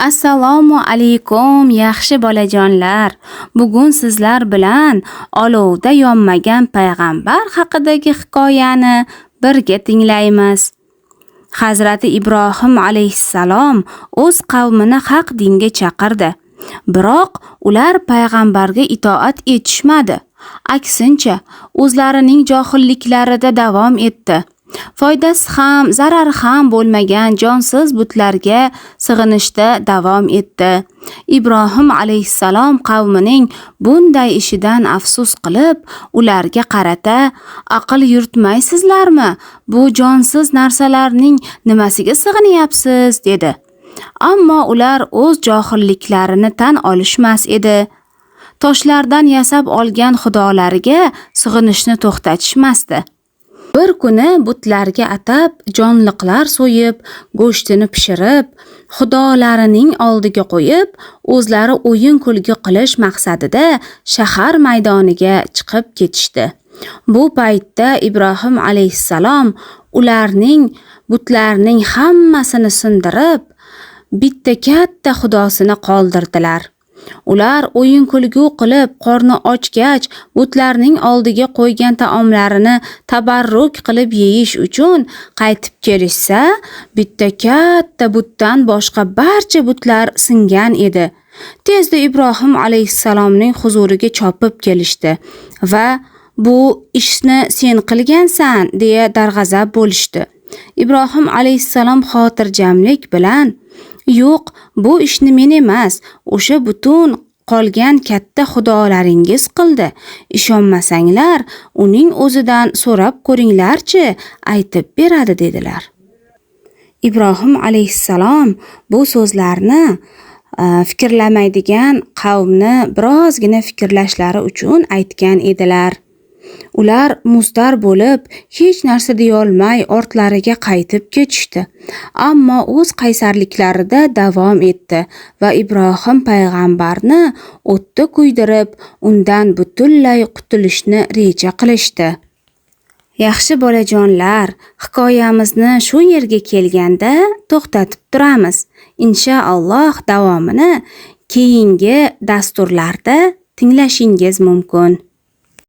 Assalomu alaykum, yaxshi bolajonlar. Bugun sizlar bilan olovda yonmagan payg'ambar haqidagi hikoyani birga tinglaymiz. Hazrati Ibrohim alayhissalom o'z qavmini haq dinga chaqirdi. Biroq ular payg'ambarga itoat etishmadi. Aksincha, o'zlarining johilliklarida davom etdi. Foydasi ham, zarari ham bo'lmagan jonsiz butlarga sig'inishda davom etdi. Ibrohim alayhissalom qavmining bunday ishidan afsus qilib, ularga qarata: "Aql yuritmaysizlarmi? Bu jonsiz narsalarning nimasiga sig'inyapsiz?" dedi. Ammo ular o'z johilliklarini tan olishmas edi. Toshlardan yasab olgan xudolariga sig'inishni to'xtatishmasdi. Bir kuni butlarga atab jonliqlar so'yib, go'shtini pishirib, xudolarining oldiga qo'yib, o'zlari o'yin-kulgi qilish maqsadida shahar maydoniga chiqib ketishdi. Bu paytda Ibrohim alayhissalom ularning butlarining hammasini sindirib, bitta katta xudosini qoldirdilar. Ular o'yin-kulgu qilib, qorni ochgach, butlarning oldiga qo'ygan taomlarini tabarruk qilib yeyish uchun qaytib kelishsa, bitta katta butdan boshqa barcha butlar singan edi. Tezda Ibrohim alayhissalomning huzuriga chopib kelishdi va "Bu ishni sen qilgansan" deya darg'azab bo'lishdi. Ibrohim alayhissalom xotirjamlik bilan: "Yo'q, bu ishni men emas, o'sha butun qolgan katta xudolaringiz qildi. Ishonmasanglar, uning o'zidan so'rab ko'ringlarchi, aytib beradi" dedilar. Ibrohim alayhissalom bu so'zlarni fikrlamaydigan qavmni birozgina fikrlashlari uchun aytgan edilar. Ular mustar bo'lib, hech narsa deyolmay ortlariga qaytib ketishdi. Ammo o'z qaysarliklarida davom etdi va Ibrohim payg'ambarni o'tda kuydirib, undan butunlay qutulishni reja qilishdi. Yaxshi bolajonlar, hikoyamizni shu yerga kelganda to'xtatib turamiz. Inshaalloh davomini keyingi dasturlarda tinglashingiz mumkin.